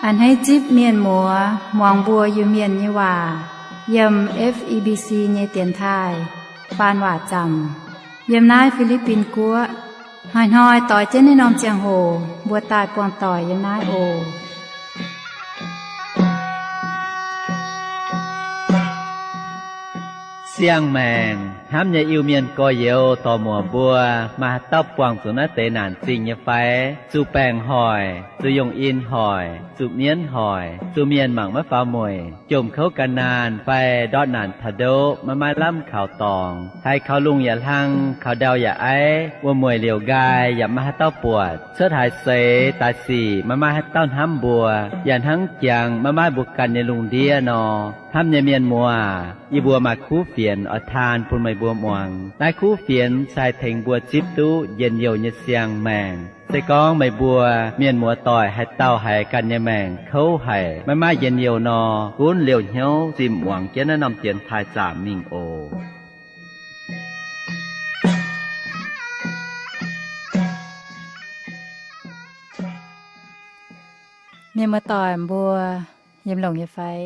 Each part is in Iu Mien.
A'hneiv zipv mienh muoz muangx mbuo Iu-Mienh nyei waac yiem F E B C nyei dienx taaih faan waac zaamc yiem naaiv Fi^li^bin Guoqv. Hnoi-hnoi doix jienv naaiv norm ziangh hoc mbuo daaih buangh doic yiem naaiv oc. Siang-maengc hnamv nyei Iu-Mienh gorx-youz dorc-muoc mbuo, maaih haaix dauh buangh zuqc naaiv deix naanc zingh nyei fai? Zuqc baengc hoic, zuqc yungh in hoic, zuqc mienv hoic, zuqc mienh mangc maiv faaux mueic, jomc kouv gan naanh fai ndortv naanc taux ndoqv maiv maaih lamh kaux dorngx, haiz kaux lungh yaac hlang, kaux ndau yaac aiv, wuom-mueic liouc nqaai yaac maiv maaih haaix dauh buatc, cuotv haaix seix daaih sic maiv maaih haaix dauh hnamv mbuo, yaac hnangv jangx maiv maaih mbuo ganh nyei lungh ndiev nor. Hnamv nyei mienh muoz, yie mbuo maaih kuv fienx oix taan bun meih mbuo muangx. Naaiv kuv fienx se haih tengx mbuo zipv duqv njien-youh nyei siang-maengc. Se gorngv meih mbuo mienh muoz doic haaix dauh haiz ganh nyei maengc kouv haic, maiv maaih njien-youh nor, gunv liouh hnyouv zimh muangx jienv naaiv norm dienx taaih zaamc mingh oc. Mienh muoz doic mbuo yiem longx nyei fai?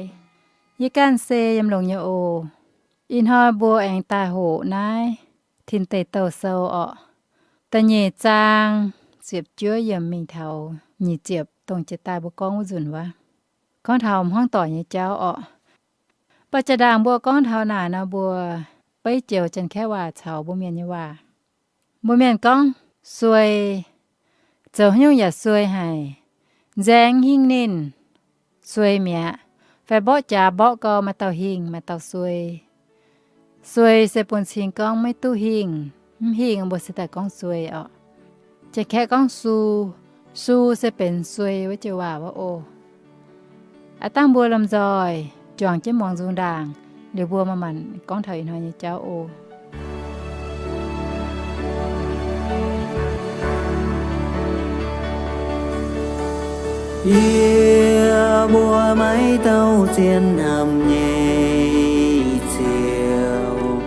Yie ganh se yiem longx nyei oc. Ih hnoi mbuo aengx daaih hoqc naaiv Tin Deic Douh Sou orqc, da'nyeic zaang ziepc juov yiemc mingh taux nyic ziepc, dongh jiex daaih mbuo gorngv wuov nzunc wuov, gorngv taux hmuangv doic nyei jauv orqc. Mv baac jaa-ndaangc mbuo gorngv taux naaic nor, mbuo beiv joux Janx-Kaeqv waac caux mbuo Mienh nyei waac. Mbuo Mienh gorngv, suei, zoux haaix nyungc yaac suei haic. Nzaeng hingh ninh, suei mi'aqv. Fai mborqv jaax mborqv gau, maaih dauh hingh, maaih dauh suei. Suei se bun cing gorngv maiv duqv hingh, mv hingh mbuo se daaih gorngv suei orqc. Janx-Kaeqv gorngv su, su se benx suei wuov joux waac wuov oc. Aav dangh mbuo lomh nzoih juangc jienv muangx nzung ndaangc, liuz mbuo manc-manc gorngv taux ih hnoi nyei jauv oc. Yie mbuo maiv dauh zien hnamv nyei Ziouv,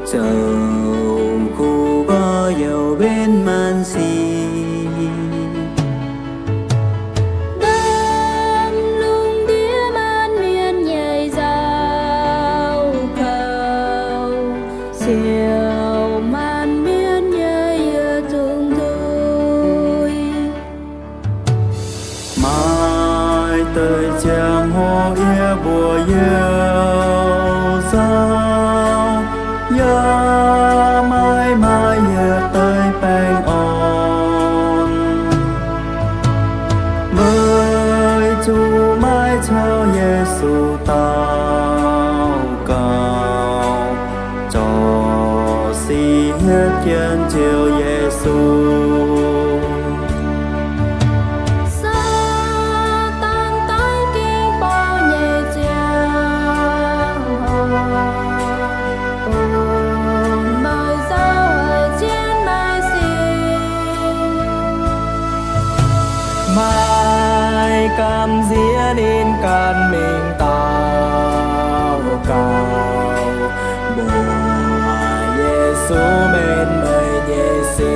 zoux kuv gorx-youz mbenc maanc sic. Ndaam lungh ndiev maanc mienh nyei nzauh kaux, siouc maanc mienh nyei yietc zungv nduih. Maaih deix ziangh hoc yie mbuo youh nzauh, yaac maaih maaih yietc deix baengh orn. Weic zuqc maiv caux Yesu daux gaux, zorc sic hietv jienv Ziouv Yesu. Saadaan daiv ging bouh nyei ziangh hoc, dongh maaih nzauh haic jienv maaih sic. Maaih gamh nziex ninh ganh mingh daux gaux, mbuox Yesu mbenc meih nyei sic.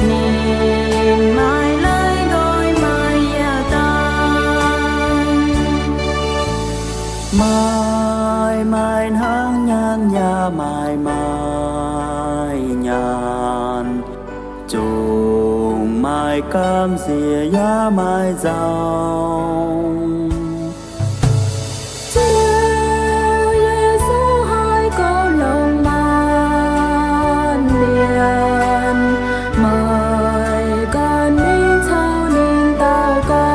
Ninh maaih leiz nqoi maaih yietc dangh. Maaih maaih hnangv nyaanh yaac maaih maaih nyaanh, zungv maaih gamh nziex yaac maaih nzauh. Ziouv Yesu haih goux longc maanc mienh, meih ganh mingh caux ninh daux gaux.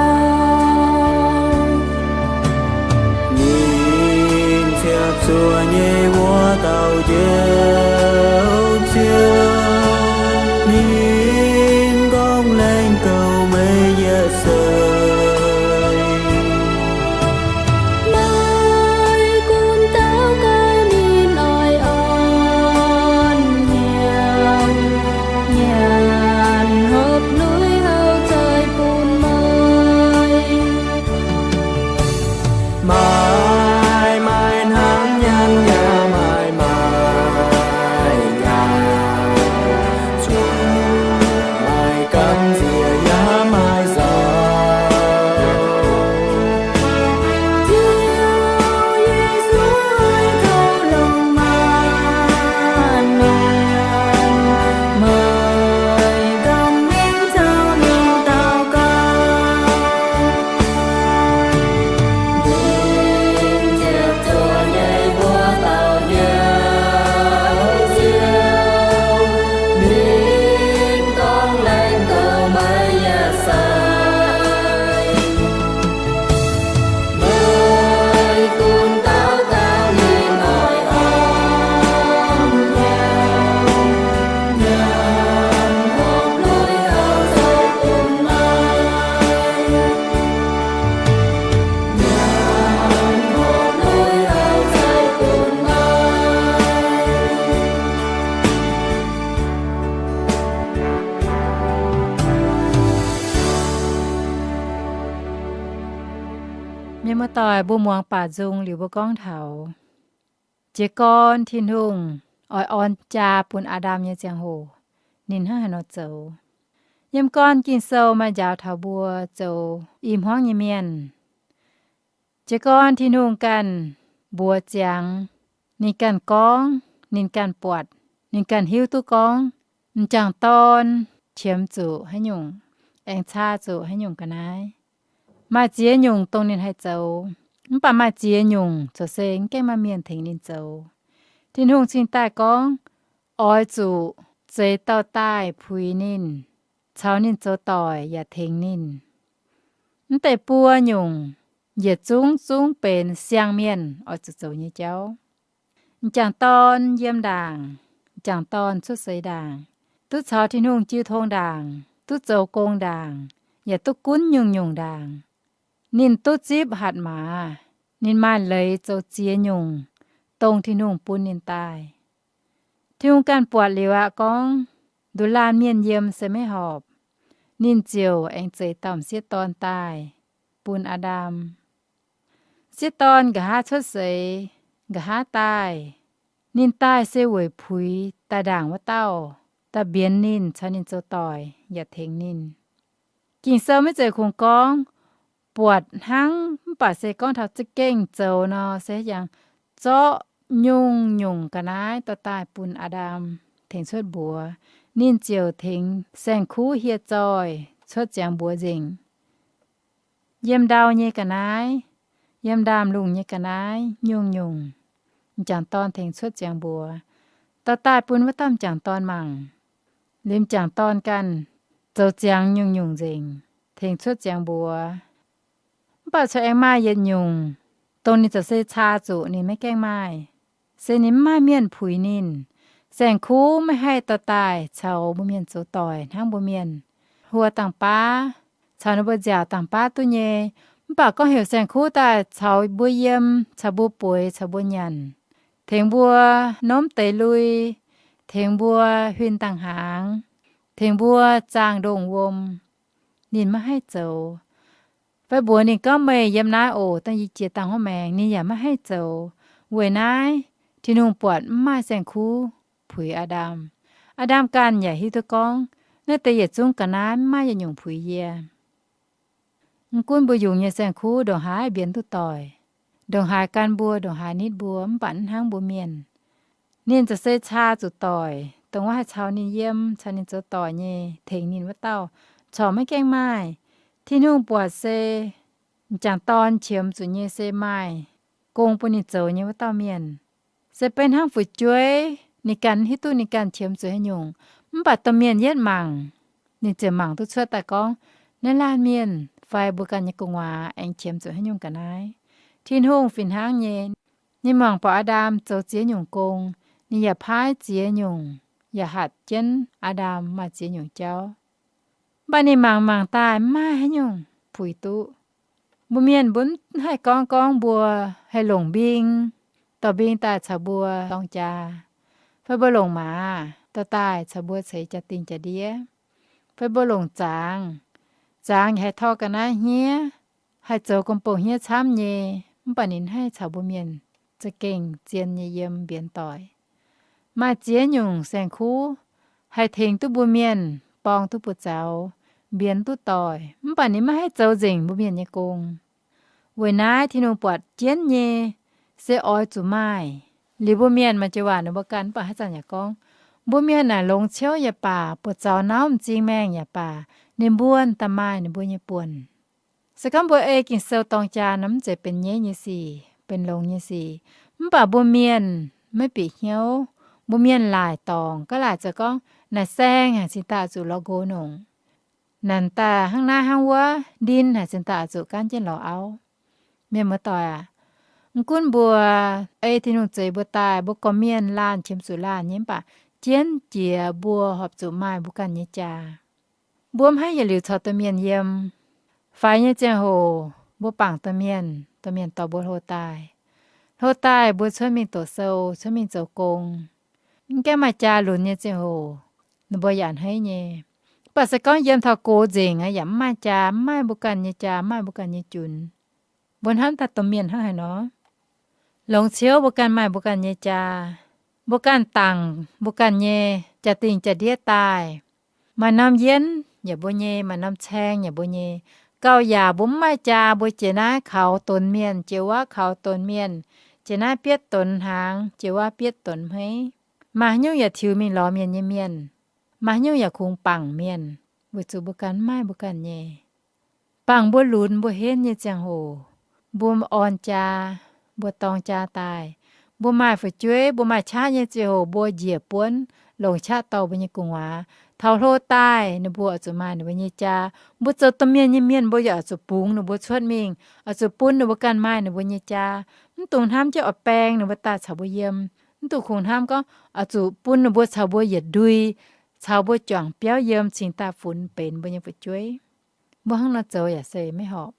Ninh ziepc zuoqv nyei wuov dauh Njoux Ziouv, ninh gorngv lengh goux meih yietc seix. Muoz-doic, mbuo muangx baac nzung liuz mbuo gorngv taux jiez gorn Tin-Hungh oix orn jaa bun Aa^ndam nyei ziangh hoc, ninh hnangv haaix nor zoux. Yiem gorn Ging-Sou maaih njaaux taux mbuo zoux i hmuangv nyei mienh. Jiez gorn Tin-Hungh ganh mbuox ziangx, ninh ganh gorngv, ninh ganh buatc, ninh ganh hiuv duqv gorngv m'jangc dorn qiemx zuqc haaix nyungc, aengx caa zuqc haaix nyungc ga'naaiv. Maaih ziex nyungc dongh ninh haih zoux, mv baac maaih ziex nyungc corc se mv gaengh maaih mienh tengx ninh zoux. Tin-Hungh cingx daaih gorngv, oix zuqc zeix dauh daaih puix ninh, caux ninh zoux doic yaac tengx ninh. Mv deix buo nyungc yietc zungv zungv benx siang-mienh oix zuqc zoux nyei jauv. M'jangc dorn yiem ndaangc, m'jangc dorn cuotv seix ndaangc, duqv caux Tin-Hungh jiu tong ndaangc, duqv zoux gong ndaangc, yaac duqv gunv nyungc-nyungc ndaangc. Ninh duqv zipv hatc maaz, ninh maaih leiz zoux ziex nyungc dongh Tin-Hungh bun ninh daaih. Tin-Hungh ganh buatc liuz aqv gorngv, nduqc laanh mienh yiem se maiv horpc, ninh ziouc aengx zeix dauh m'sieqv dorn daaih bun Aa^ndam. Sieqv dorn nqa'haav cuotv seix, nqa'haav daaih. Ninh daaih se weic puix daaih ndaangc wuov dauh, daaih mbienx ninh, caux ninh zoux doic yaac tengx ninh. Ging-Sou maiv zeiz kungx gorngv buatc hnangv, mv baac se gorngv taux za'gengh zoux nor, se jangx zorqv nyungc-nyungc ga'naaiv dorh daaih bun Aa^ndam tengx cuotv mbuox. Ninh ziouc tengx saeng-kuv hieh zoih cuotv ziangx mbuox nzengc. Yiem ndau nyei ga'naaiv, yiem ndaamv-lungh nyei ga'naaiv nyungc-nyungc, m'jangc dorn tengx cuotv ziangx mbuox, dorh daaih bun wuov dauh m'jangc dorn mangc. Liuz m'jangc dorn ganh zoux ziangx nyungc-nyungc nzengc, tengx cuotv ziangx mbuox. Mv baac corc aengx maaih yietc nyungc, dongh ninh za'gengh se caa zuqc ninh maiv gaengh maaih, se ninh mv maaih mienh puix ninh. Saeng-kuv maiv haih dorh daaih caux mbuo mienh zoux doic hnangv mbuo mienh, huo dangh baav, caux ninh mbuo nziaauc dangh baav duqv nyei. Mv baac gorngv heuc saeng-kuv daaih caux mbuo yiem, caux mbuo bueix, caux mbuo nyanc, tengx mbuo nomv deix lui, tengx mbuo huin dangh hnaangx, tengx mbuo zaangh ndongh wuom, ninh maiv haih zoux. Fai mbuox ninh gorngv, meih yiem naaiv oc, dangh yie jiex dangh wuov maengx, ninh yaac maiv haih zoux. Weic naaiv Tin-Hungh buatc mv maaih saeng-kuv puix Aa^ndam. Aa^ndam ganh yaac hiuv duqv gorngv, naaiv deix yietc zungv ga'naaiv mv maaih yietc nyungc puix yie. Mv gunv mbuo yungz nyei saeng-kuv ndongc haaix mbienx duqv doic, ndongc haaix gan mbuo, ndongc haaix nitv mbuo, mv baac mv hnangv mbuo mienh. Ninh za'gengh se caa zuqc doic, dongh wuov haih caux ninh yiem, caux ninh zoux doic nyei, tengx ninh wuov dauh, corc maiv gaengh maaih. Tin-Hungh buatc se m'jangc dorn qiemx zuqc nyei se maaih gong bun ninh zoux nyei wuov dauh mienh. Se beiv hnangv fu'jueiv, ninh ganh hiuv duqv ninh ganh qiemx zuqc haaix nyungc, mv baac domh mienh yietv mangc, ninh ziouc mangc duqv cuotv daaih gorngv, naaiv laanh mienh fai mbuo ganh nyei gu'nguaaz aengx qiemx zuqc haaix nyungc ga'naaiv. Tin-Hungh fih hnangv nyei, ninh mangc buatc Aa^ndam zoux ziex nyungc gong, ninh yaac paaiv ziex nyungc, yaac hatc jienv Aa^ndam maaih ziex nyungc jauv. Mv baac ninh mangc mangc daaih mv maaih haaix nyungc puix duqv. Mbuo mienh mbuo mv haih gorngv gorngv mbuo haih longc mbing, dorh mbing daaih caux mbuo dorng jaa, fai mbuo longc maaz dorh daaih caux mbuo ceix jaa-dingh jaa-ndiev, fai mbuo longc zaangz, zaangz yaac haih tor ga'naaiv hniev, haih zoux gong-bou hniev camv nyei, mv baac ninh haih caux mbuo mienh za'gengh zien nyei yiem mbienx doic. Maaih ziex nyungc saeng-kuv haih tengx duqv mbuo mienh, borng duqv buoz-zaux, mbienx duqv doic, mv baac ninh maiv haih zoux nzengc mbuo mienh nyei gong. Weic naaiv Tin-Hungh buatc jienv nyei se oix zuqc maaih. Liuz mbuo mienh maaih joux waac ninh mbuo ganh mv baac haaix zanc yaac gorngv, mbuo mienh naaic longx ciouv yaac baac, buoz-zaux nauv m'zing maengh yaac baac, ninh mbuo daaih maaih ninh mbuo nyei buonc. Se gorngv mbuo ei Ging-Sou dorng jaa nor, mv zeiz benx nyaiv nyei sic, benx longx nyei sic. Mv baac mbuo mienh maiv bieqc hnyouv, mbuo mienh laaic dorngc gaav laaic zoux gorngv naaic saeng haic cingx daaih zuqc lorz nqox nongc. Naaic daaih hnangv naaiv hnangv wuov, ndin haic cingx daaih zuqc gaanv jienv lorz auv. Mienh muoz-doic aac, mv gunv mbuo ei Tin-Hungh zeix mbuo daaih, mbuo gorqv-mienh laanh qiemx zuqc laanh nyei, mv baac jienv jiex mbuo horpc zuqc maaih mbuo ganh nyei jaa. Mbuo mv haih yietc liuz caux domh mienh yiem. Faix nyei ziangh hoc mbuo bangc domh mienh, domh mienh dorh mbuo hlo daaih. Hlo daaih mbuo cuotv mingh doqc sou, cuotv mingh zoux gong. Mv gaengh maaih jaa lunx nyei ziangh hoc, ninh mbuo yaac a'hneiv nyei. Mv baac se gorngv yiem taux gox nzengc aqv, yaac mv maaih jaa, mv maaih mbuo ganh nyei jaa, mv maaih mbuo ganh nyei junx. Mbuo hnamv daaih domh mienh hnangv haaix nor? Longc ciouv mbuo ganh maaih mbuo ganh nyei jaa, mbuo ganh dangc mbuo ganh nyei jaa-dingh jaa-ndiev daaih. Maaih norm yienv yaac mbuo nyei, maaih norm caeng yaac mbuo nyei. Gauh yaac mbuo mv maaih jaa, mbuo jiex naaiv kaux donx mienh, jiex wuov kaux donx mienh, jiex naaiv bietv donx hnaangx, jiex wuov bietv donx hmeiv. Maaih haaix nyungc yaac tiux mingh lorz mienh nyei mienh, maaih haaix nyungc yaac kungx bangc mienh, weic zuqc mbuo ganh mv maaih mbuo ganh nyei. Bangc mbuo lunx mbuo henv nyei ziangh hoc, mbuo orn jaa, mbuo dorng jaa daaih, mbuo maaih fu'jueiv, mbuo maaih qaqv nyei ziangh hoc, mbuo njiec buonv longc qaqv dorh mbuo nyei gu'nguaaz. Taux hlo daaih ninh mbuo oix zuqc maaih ninh mbuo nyei jaa. Mbuo zoux domh mienh nyei mienh, mbuo yaac oix zuqc bungx ninh mbuo cuotv mingh, oix zuqc bun ninh mbuo ganh maaih ninh mbuo nyei jaa. Mv dungx hnamv jienv oix baeng ninh mbuo daaih caux mbuo yiem. Mv dungx kungx hnamv gorngv oix zuqc bun ninh mbuo caux mbuo yietc ndui, caux mbuo juangc biauv yiem cingx daaih funx benx mbuo nyei fu'jueiv. Mbuo hnangv nor zoux yaac se maiv horpc.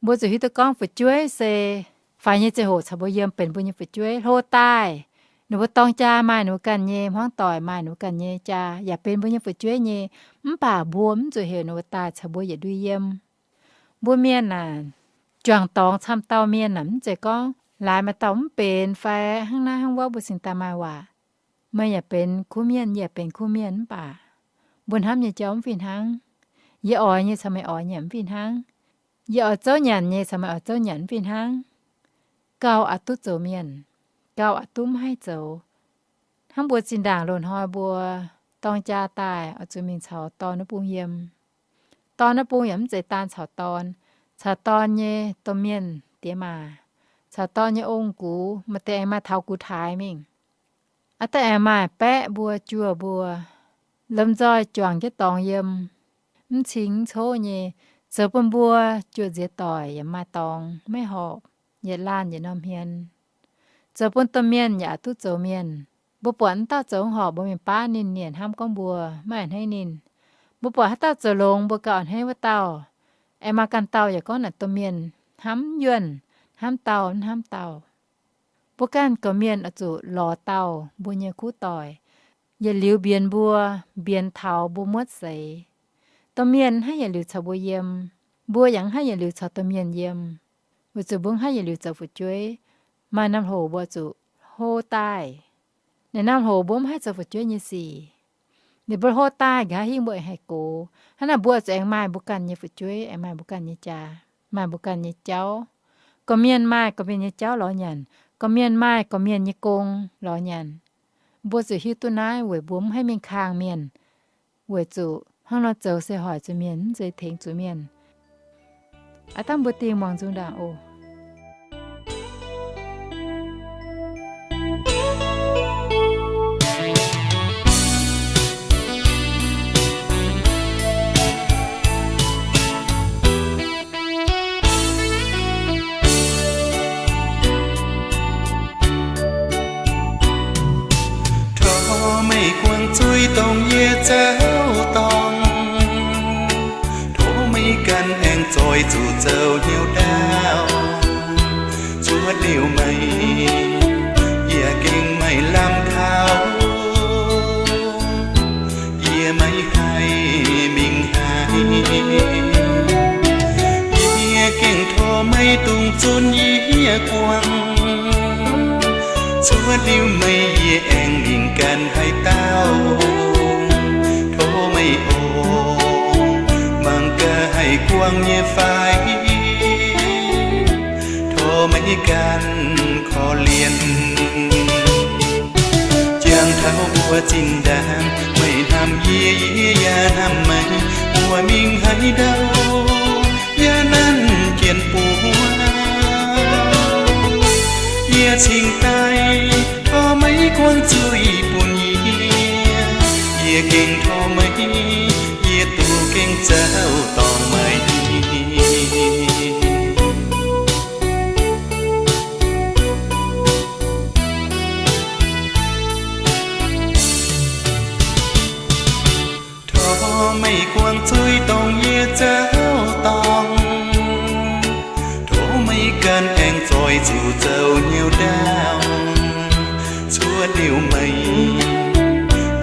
Mbuo zuqc hiuv duqv gorngv fu'jueiv se faix nyei ziangh hoc caux mbuo yiem benx mbuo nyei fu'jueiv. Hlo daaih ninh mbuo dorng jaa maaih ninh mbuo ganh nyei, hmuangv doic maaih ninh mbuo ganh nyei jaa yaac benx mbuo nyei fu'jueiv nyei. Mv baac mbuo mv zuqc heuc ninh mbuo daaih caux mbuo yietc ndui yiem. Mbuo mienh aah, juangc dorngx camv dauh mienh aah, mv zeiz gorngv laaix maaih dauh mv benx fai hnangv naaiv hnangv wuov mbuo cingx daaih maaih waac. Meih yaac benx kuv mienh, yie yaac benx kuv mienh mv baac mbuo hnamv nyei jauv mv fih hnangv. Yie oix nyei caux meih oix nyei mv fih hnangv. Yie oix zouv nyanc nyei caux meih oix zouv nyanc mv fih hnangv. Gauh aqc duqv zoux mienh, gauh aqc duqv mv haih zoux. Hnangv mbuo zinh ndaangc loz-hnoi mbuo dorng jaa daaih oix zuqc mingh caux dorn wuov bung yiem. Dorn wuov bung yaac mv zeiz daan caux dorn, caux dorn nyei domh mienh diex maac, caux dorn nyei ong-gux maaih deix aengx maaih taux gux taaix mingh. Aa, da'aengx maaih baeqv mbuo juoh mbuo, lomh nzoih juangc jienv dorngx yiem, mv cing mv coqv nyei, zoux bun mbuo juoh nziex doic yaac maaih dorngx maiv horpc, yietc laanh yietc norm hmien. Zoux bun domh mienh yaac aqc duqv zoux mienh. Mbuo buatc wuov dauh zoux mv horpc, mbuo mingh baav ninh, ninh yaac hnamv gorngv mbuo maiv a'hneiv ninh. Mbuo buatc haaix dauh zoux longx, mbuo gauh a'hneiv wuov dauh. Aengx maaih ganh dauh yaac gorngv naaic domh mienh hnamv yuonh, hnamv dauh mv hnamv dauh. Mbuo ganh gorqv-mienh oix zuqc lorz dauh mbuo nyei kuv doic, yietc liuz mbienx mbuo, mbienx taux mbuo muotv seix. Domh mienh mv haih yietc liuz caux mbuo yiem, mbuo yaac mv haih yietc liuz caux domh mienh yiem, weic zuqc mbuo mv haih yietc liuz zoux fu'jueiv. Maaih norm hoc mbuo zuqc hlo daaih. Naaiv norm hoc mbuo mv haih zoux fu'jueiv nyei sic. Ninh mbuo hlo daaih nqa'haav hingv mbuo aengx haih gox. Hnangv naaic mbuo zuqc aengx maaih mbuo ganh nyei fu'jueiv, aengx maaih mbuo ganh nyei jaax, maaih mbuo ganh nyei jauv. Gorqv-mienh maaih gorqv-mienh nyei jauv lorz nyanc, gorqv-mienh maaih gorqv-mienh nyei gong lorz nyanc. Mbuo zuqc hiuv duqv naaiv weic mbuo mv haih mingh kangh mienh, weic zuqc hnangv nor zoux se hoic zuqc mienh, mv zeiz tengx zuqc mienh. Aav dangh mbuo dingh muangx nzung ndaangc oc. Tov meih guangc zuiz dongh yie zauv dorngx. Tov meih ganh aengx zoih zuqc zoux hnyouv ndaauv. Cuotv liuz meih, yie gengh maaih lamh taux. Yie maiv haih mingh haaix. Yie gengh tov meih dungx zunv yie guangc. Cuotv liuz meih yie aengx mingh ganh haaix dauh. Tov meih oc, mangc gaax haih guangc nyei fai. Tov meih ganh korv-lienh. Jangx taux mbuo zinh ndaangc, meih hnamv yie, yie yaac hnamv meih, mbuo mingh haaix ndau yaac nanc jienv buov. Yie cingx daaih, tov meih guangc zuiz bun yie. Yie gengh tov meih, yie duqv gengh zauv dorngx meih. Tov meih guangc zuiz dongh yie zauv dorngx. Tov meih ganh aengx zoih zuqc zoux hnyouv ndaauv. Cuotv liuz meih,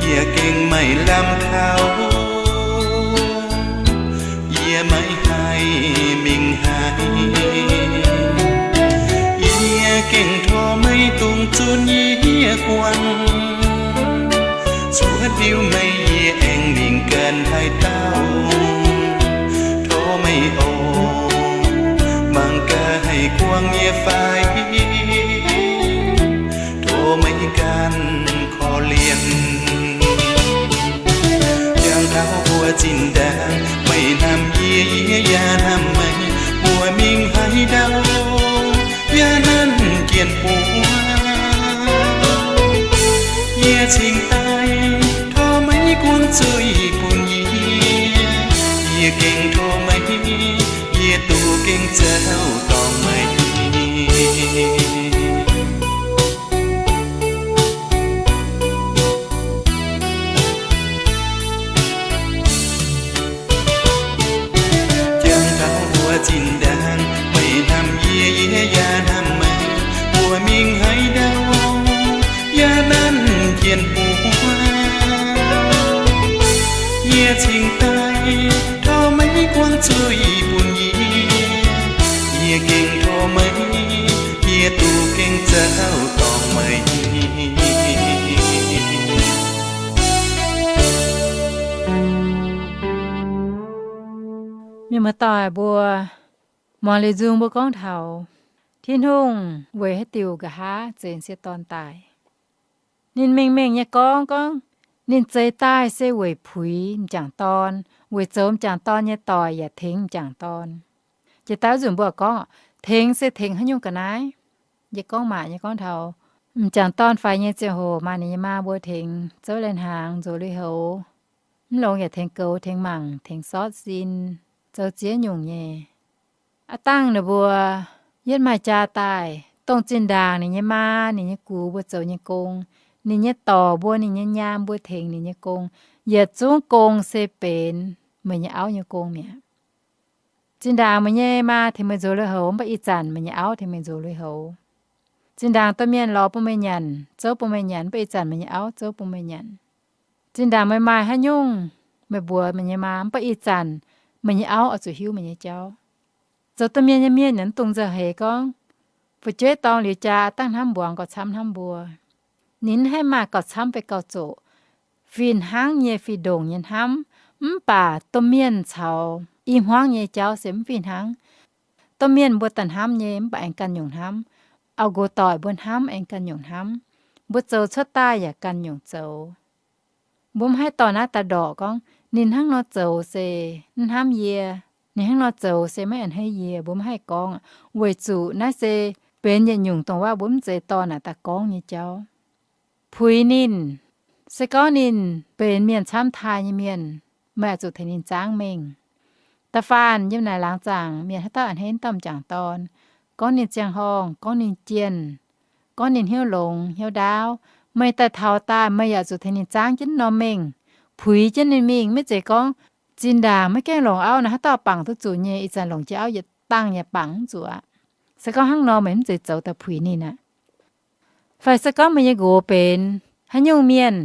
yie gengh maaih lamh taux. Yie maiv haih mingh haaix. Zunv yie guangc, cuotv liuz meih yie aengx mingh ganh haaix dauh. Tov meih oc, mangc gaax haih guangc yie fai? Tov meih ganh korv-lienh. Jangx taux mbuo zinh ndaangc, meih hnamv yie, yie yaac hnamv meih. Mbuo mingh haaix ndau, yaac nanv jien buo. Yie cingx daaih, tov meih guangc zuiz bun yie. Yie gengh tov meih, yie duqv gengh zoux dorngc meih. Jangx taux mbuo zinh ndaangc, meih hnamv yie, yie yaac hnamv meih. Mbuo mingh haaix ndau, yaac nanv jien buo. Yie cingx daaih, tov meih guangc zuiz bun yie. Yie gengh tov meih, yie duqv gengh zoux dorngc meih. Mienh muoz-doic mbuo, muangx liuz nzung mbuo gorngv taux Tin-Hungh weic haaix diuc nqa'haav zeix sieqv dorn daaih. Ninh mengh mengh nyei gorngv, gorngv ninh zeix daaih se weic puix m'jangc dorn, weic zoux m'jangc dorn nyei doic yaac tengx m'jangc dorn. Jiex daaih wuov nzunc mbuo gorngv, tengx se tengx haaix nyungc ga'naaiv? Yie gorngv maac nyei gorngv taux m'jangc dorn faix nyei ziangh hoc maaih ninh nyei maa mbuo tengx zouv lai-hnaangx, nzueic lui-houx, mv longx yaac tengx goux, tengx mangc, tengx sortv sin, zoux ziex nyungc nyei. Aav dangh ninh mbuo yietv maaih jaa daaih, dongh zinh ndaangc ninh nyei maa, ninh nyei gux mbuo zoux nyei gong, ninh nyei dorc mbuo, ninh nyei nyaam mbuo tengx ninh nyei gong, yietc zungv gong se benx meih nyei auv nyei gong mi'aqv. Zinh ndaangc meih nyei maa tengx meih nzueic lui-houx, mv baac ih zanc meih nyei auv tengx meih nzueic lui-houx. Zinh ndaangc domh mienh lorz bun meih nyanc, zouv bun meih nyanc, mv baac ih zanc meih nyei auv zouv bun meih nyanc. Zinh ndaangc meih maaih haaix nyungc, meih mbuox meih nyei maa, mv baac ih zanc meih nyei auv oix zuqc hiuv meih nyei jauv. Zoux domh mienh nyei mienh yaac mv dungx nzauh heix gorngv, fu'jueiv dorng liuz jaa dangh hnamv mbuangz gauh camv hnamv mbuo. Ninh mv haih maaih gauh camv fai gauh zoqc, fih hnangv nyei, fih ndongc nyei hnamv. Mv baac domh mienh caux i hmuangv nyei jauv se mv fih hnangv. Domh mienh mbuo daaih hnamv nyei mv baac aengx ganh nyungc hnamv. Auv-nqox doic mbuo hnamv aengx ganh nyungc hnamv. Mbuo zoux cuotv daaih yaac ganh nyungc zoux. Mbuo mv haih dorh naaiv daaih ndorqc gorngv, ninh hnangv nor zoux se mv hnamv yie, ninh hnangv nor zoux se maiv a'hneiv yie. Mbuo mv haih gorngv, weic zuqc naaiv se benx yietc nyungc dongh waac mbuo mv zeiz dorh naaic daaih gorngv nyei jauv. Puix ninh, se gorngv ninh benx mienh camv taaih nyei mienh, meih oix zuqc tengx ninh zaangv mengh. Da'faanh yiem naaic laangz zaangc mienh haaix dauh a'hneiv dauh m'jangc dorn, gorngv ninh ziangh horngh, gorngv ninh jienh, gorngv ninh hnyouv longx hnyouv ndaauv, meih daaih taux daaih meih yaac zuqc tengx ninh zaangv jienv norm mengh, puix jienv ninh mingh. Maiv zeiz gorngv zinh ndaangc maiv gaengh longc auv naaic haaix dauh bangc duqv zuqc nyei, ih zanc longc jienv auv yietc dangh yaac bangc mv zuqc aqv. Se gorngv hnangv nor meih mv zeiz zoux daaih puix ninh aqv. Fai se gorngv meih nyei nqox benx haaix nyungc mienh,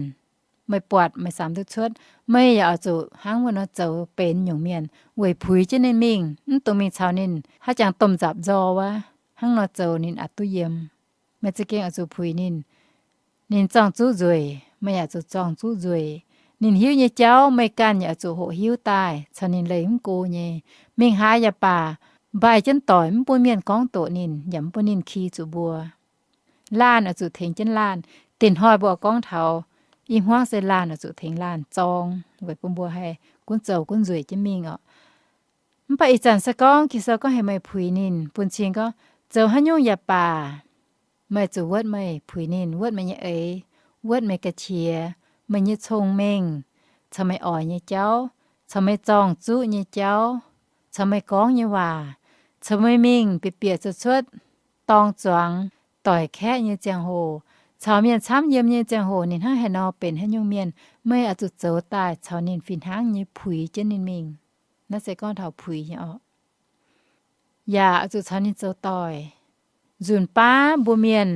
meih buatc meih samx duqv cuotv, meih yaac oix zuqc hnangv wuov nor zoux benx nyungc mienh weic puix jienv ninh mingh, mv dungx mingh caux ninh haaix jangx domh nzapc nzor wuov. Hnangv nor zoux ninh aqc duqv yiem. Meih za'gengh oix zuqc puix ninh. Ninh zorng-zuqv nzueic, meih yaac zuqc zorng-zuqv nzueic. Ninh hiuv nyei jauv meih ganh yaac oix zuqc hoqc hiuv daaih caux ninh leih mv go nyei. Mingh haaix yaac baac, mbaih jienv doic mv bun mienh gorngv doqc ninh, yaac mv bun ninh ki zuqc mbuo. Laanh oix zuqc tengx jienv laanh. Dinh hnoi mbuo gorngv taux i hmuangv se laanh oix zuqc tengx laanh zorng, weic bun mbuo haih gunv zoux gunv nzueic jienv mingh oc. Mv baac ih zanc se gorngv Ging-Sou gorngv heuc meih puix ninh, bun cing gorngv zoux haaix nyungc yaac baac, meih zuqc wuotv meih puix ninh, wuotv meih nyei eix, wuotv meih ga'qiex, meih nyei cong-mengh, caux meih oix nyei jauv, caux meih zorng-zuqv nyei jauv, caux meih gorngv nyei waac, caux meih mingh bieqc bieqc cuotv cuotv, dorng zuangx, doic kaeqv nyei ziangh hoc, caux mienh camv yiem nyei ziangh hoc, ninh hnangv haaix nor benx haaix nyungc mienh, meih oix zuqc zoux daaih caux ninh fih hnangv nyei puix jienv ninh mingh. Naaiv se gorngv taux puix nyei oc. Yaac oix zuqc caux ninh zoux doic. Nzunc baav mbuo mienh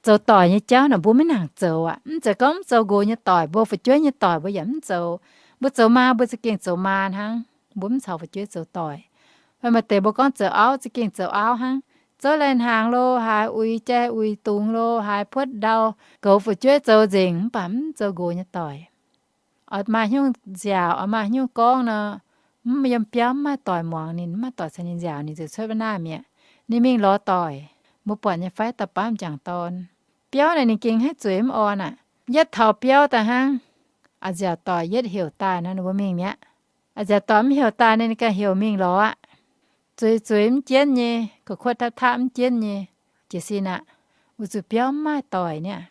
zoux doic nyei jauv naaic mbuo maiv nangc zoux aqv. Mv zeiz gorngv mv zoux nqox nyei doic, mbuo fu'jueiv nyei doic mbuo yaac mv zoux. Mbuo zoux maa mbuo za'gengh zoux maa hnangv, mbuo mv caux fu'jueiv zoux doic. Fai maaih deix mbuo gorngv zoux auv za'gengh zoux auv hnangv. Zouv lai-hnaangx lo haaix, uix jai uix dungz lo haaix, puotv ndau, goux fu'jueiv zoux nzengc mv baac mv zoux nqox nyei doic. Oix maaih haaix nyungc nziaauc, oix maaih haaix nyungc gorngv nor, mv yiem biauv mv maaih doic muangx ninh, mv maaih doic caux ninh nziaauc, ninh ziouc cuotv maiv naaiv mi'aqv. Ninh mingh lorz doic, mbuo buatc nyei fai dauh baamv m'jangc dorn. Biauv naaic ninh gengh haiv zueiz mv orn aqv. Yietv taux biauv daaih hnangv, a'nziaauc doic yietv heuc daaih nor ninh mbuo mingh mi'aqv. A'nziaauc doic mv heuc daaih nor ninh ganh heuc mingh lorz aqv. Zueiz zueiz mv jienv nyei, kuotv-kuotv tapv-tapv mv jienv nyei, jiez sin aqv. Weic zuqc biauv mv maaih doic niaa.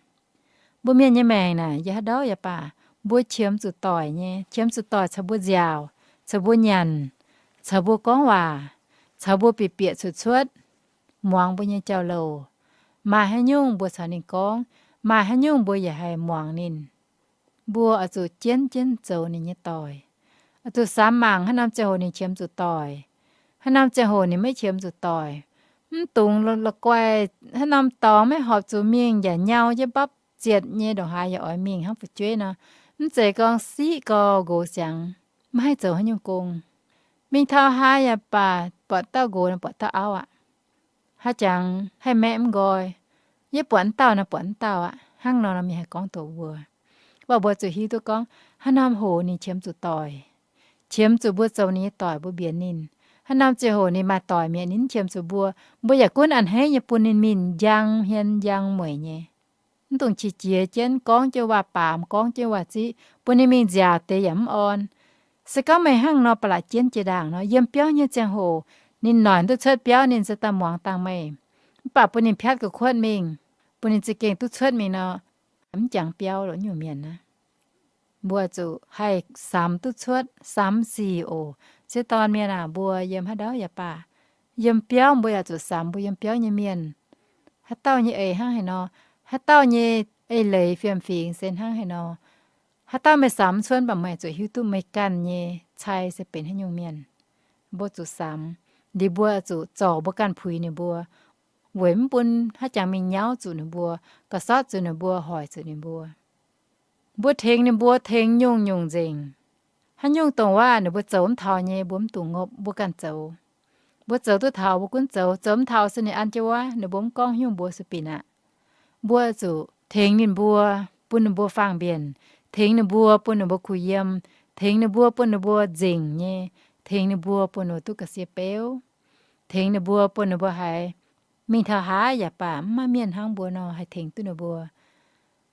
Mbuo mienh nyei maengc naaic, yie haaix ndau yaac baac, mbuo qiemx zuqc doic nyei, qiemx zuqc doic caux mbuo nziaauc, caux mbuo nyanc, caux mbuo gorngv waac, caux mbuo bieqc bieqc cuotv cuotv, muangx mbuo nyei jauv-louc. Maaih haaix nyungc mbuo caux ninh gorngv, maaih haaix nyungc mbuo yaac haih muangx ninh. Mbuo oix zuqc jienv jienv zoux ninh nyei doic. Oix zuqc samx mangc haaix norm ziangh hoc ninh qiemx zuqc doic, haaix norm ziangh hoc ninh maiv qiemx zuqc doic. Mv dungx la'guaih haaix norm dorngx maiv horpc zuqc mingh yaac nyau jienv mbapv zietc nyei ndongc haaix yaac oix mingh hnangv fu'jueiv nor. Mv zeiz gorngv siqv gau nqox ziangx maiv haih zoux haaix nyungc gong. Mingh taux haaix yaac baac buatc dauh nqox nor buatc dauh auv aqv. Haaix jangx haih maeqv mv nqoi, yie buatc wuov dauh nor buatc wuov dauh aqv. Hnangv nor nor mingh haih gorngv doqc mbuo. Mv baac mbuo zuqc hiuv duqv gorngv haaix norm hoc ninh qiemx zuqc doic, qiemx zuqc mbuo zoux ninh nyei doic mbuo mbienx ninh. Haaix norm ziangh hoc ninh maaih doic mi'aqv ninh mv qiemx zuqc mbuo, mbuo yaac gunv a'hneiv nyei bun ninh mingh njang hmien njang mueic nyei. Mv dungx qiex jiez jienv gorngv jienv waac-baamz, gorngv jienv waac-ziqv bun ninh mingh nziaauc deix yaac mv orn. Se gorngv meih hnangv nor ba'laqc jienv jiex ndaangc nor, yiem biauv nyei ziangh hoc ninh noic duqv cuotv biauv ninh se daaih muangx dangh meih. Mv baac bun ninh piatv ga'kuotv mingh, bun ninh za'gengh duqv cuotv mingh nor, mv jangx biauv loz nyungc mienh aqv. Mbuo zuqc haih samx duqv cuotv, samx sic oc. Sieqv dorn mienh aac, mbuo yiem haaix ndau yaac baac, yiem biauv mbuo yaac zuqc samx mbuo yiem biauv nyei mienh. Haaix dauh nyei eix hnangv haaix nor, haaix dauh nyei eix leiz fiem-fingx se hnangv haaix nor. Haaix dauh meih samx cuotv mv baac meih zuqc hiuv duqv meih ganh nyei cai se benx haaix nyungc mienh. Mbuo zuqc samx, liuz mbuo zuqc zorc mbuo ganh puix ninh mbuo, weic mv bun haaix jangx mingh nyauv zuqc ninh mbuo, ga'sortv zuqc ninh mbuo, hoic zuqc ninh mbuo. Mbuo tengx ninh mbuo tengx nyungc-nyungc nzengc. Haaix nyungc dongh waac ninh mbuo zoux mv taux nyei, mbuo mv dungx ngopv, mbuo ganh zoux. Mbuo zoux duqv taux mbuo gunv zoux, zoux mv taux se ninh an jienv wuov, ninh mbuo mv gorngv haaix nyungc mbuo sueih binc aqv. Mbuo zuqc tengx ninh mbuo, bun ninh mbuo faang-mbienc, tengx ninh mbuo bun ninh mbuo kuh yiem, tengx ninh mbuo bun ninh mbuo nzengc nyei, tengx ninh mbuo bun ninh mbuo duqv ga'sie beuv, tengx ninh mbuo bun ninh mbuo haiz mingh taux haaix yaac baac mv maaih mienh hnangv mbuo nor haih tengx duqv ninh mbuo.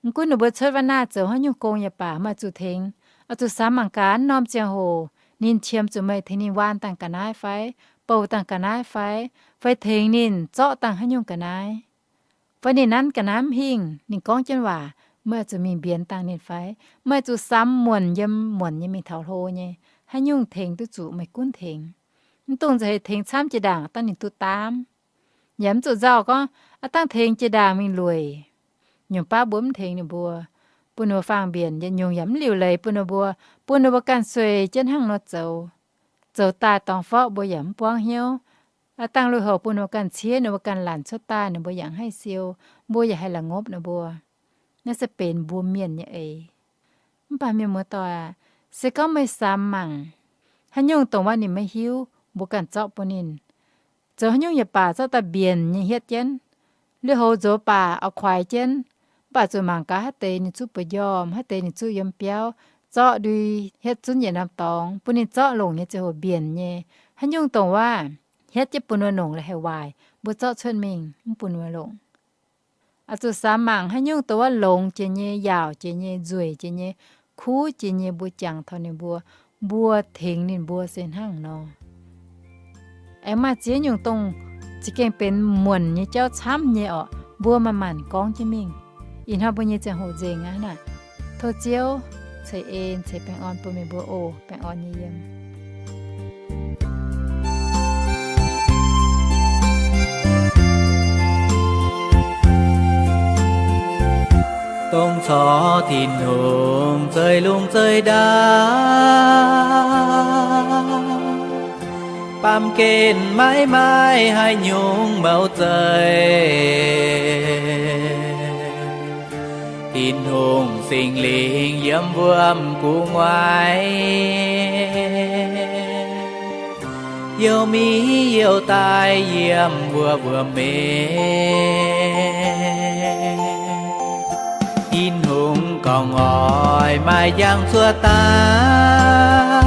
Mv gunv ninh mbuo cuotv waac-naaiv zoux haaix nyungc gong yaac baac, meih zuqc tengx. Oix zuqc samx mangc gaax wuov norm ziangh hoc ninh qiemx zuqc meih tengx ninh waan dangh ga'naaiv fai, bouh dangh ga'naaiv fai, fai tengx ninh zorqv dangh haaix nyungc ga'naaiv, fai ninh nanv ga'naaiv mv hingh, ninh gorngv jienv waac, meih oix zuqc mingh mbienx dangh ninh fai? Meih zuqc samx muonc yiem muonc nyei mingh taux hlo nyei, haaix nyungc tengx duqv zuqc meih gunv tengx. Mv dungx nzauh heix tengx camv jiex ndaangc dangh ninh duqv daamv. Yaac mv zuqc nzauh gorngv aav dangh tengx jiex ndaangc mingh lueic. Nyungc baav mbuo mv tengx ninh mbuo, bun ninh mbuo faang-mbienc, yietc nyungc yaac mv liuc leiz bun ninh mbuo, bun ninh mbuo ganh sueih jienv hnangv nor zoux. Zoux daaih dorngx forv mbuo yaac mv buangv hnyouv. Aav dangh lui-houx bun ninh mbuo ganh ciev, ninh mbuo ganh lanc cuotv daaih, ninh mbuo yaac mv haih siou, mbuo yaac haih la'ngopv ninh mbuo. Naaiv se benx mbuo mienh nyei eix. Mv baac mienh muoz-doic aac, se gorngv meih samx mangc, haaix nyungc dongh waac ninh maiv hiuv, mbuo ganh zorqv bun ninh. Zoux haaix nyungc yaac baac zorqv daaih mbienc nyei hietv jienv. Lui-houx nzox baac oix kuaix jienv, mv baac zuqc mangc gaax haaix deix ninh zuqv buoz-njormh, haaix deix ninh zuqv yiem biauv, zorqv ndui hietv zunv yietc norm dorngx, bun ninh zorqv longc nyei ziangh hoc mbienc nyei. Haaix nyungc dongh waac hietv jienv bun ninh longc la'haih waaic, mbuo zorqv cuotv mingh, mv bun ninh longc. Oix zuqc samx mangc haaix nyungc dongh waac longx jiex nyei, yaauc jiex nyei, nzueic jiex nyei, kuv jiex nyei, mbuo jangx taux ninh mbuo, mbuo tengx ninh mbuo se hnangv nor. Aengx maaih ziex nyungc dongh za'gengh benx muonc nyei jauv camv nyei orqc, mbuo manc-manc gorngv jienv mingh. Ih hnoi mbuo nyei ziangh hoc nzengc aqv naaic. Tov Ziouv ceix en ceix baengh orn bun meih mbuo oc. Baengh orn nyei yiem. Dongh corc Tin-Hungh zeix lungh zeix ndau, baamh gen maiv maaih haaix nyungc mouc zeic. Tin-Hungh Singx Lingh yiem wuom gu'nguaaic. youh mingh youh daaih yiem wuom-wuom meix. Tin-Hungh gorngv oix maaih njang cuotv daaih,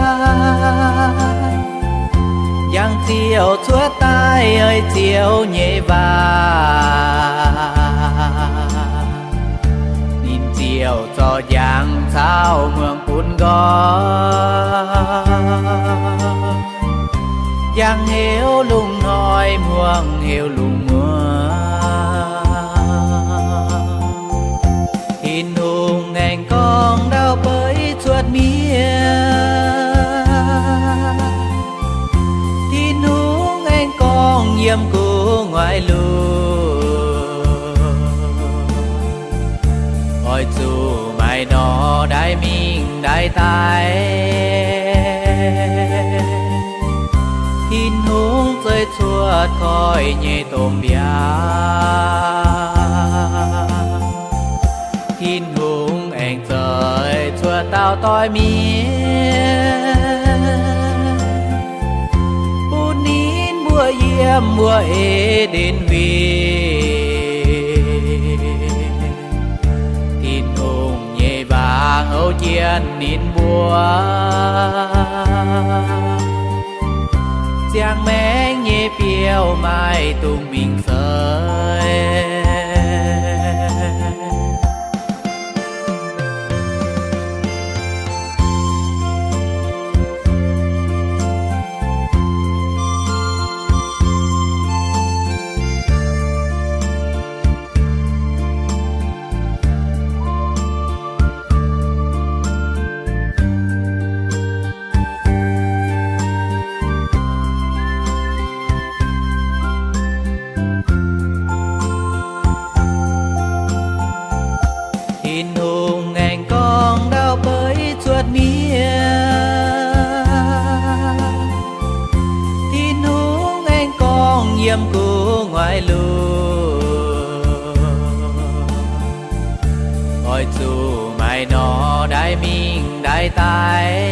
njang ziouc cuotv daaih oix Ziouv nyei waac. Ninh ziouc zorc njang caux muangx bun nqoi, njang heuc lungh hnoi, muangx heuc lungh muoz. Tin-Hungh aengx gorngv ndau-beiv cuotv miev. Tin-Hungh aengx gorngv yiem gu'nguaaic lungh, oix zuqc maaih norm ndaix mingh ndaix daaih. Tin-Hungh zueiz cuotv koiv nyei domh mbiaangc. Tin-Hungh aengx zueiz cuotv dauh doix miev, bun ninh mbuo yiem wuov E^nden Huingx. Tin-Hungh nyei waac houv jienv ninh mbuo, ziangh maengc nyei biouv maaih dungx mingh seix. Tin-Hungh aengx gorngv ndau-beiv cuotv miev. Tin-Hungh aengx gorngv yiem gu'nguaaic lungh, oix zuqc maaih norm ndaix mingh ndaix daaih.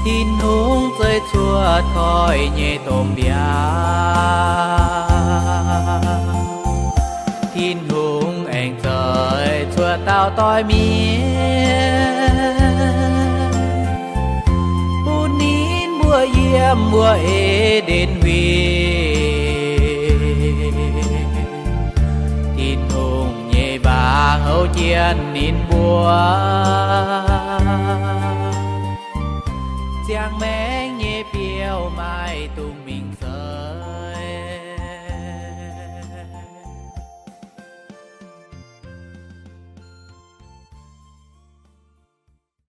Tin-Hungh zueiz cuotv koiv nyei domh mbiaangc. Tin-Hungh aengx zueiz cuotv dauh doix miev, bun ninh mbuo yiem wuov E^nden Huingx. Tin-Hungh nyei waac houv jienv ninh mbuo, ziangh maengc nyei biouv maaih dungx mingh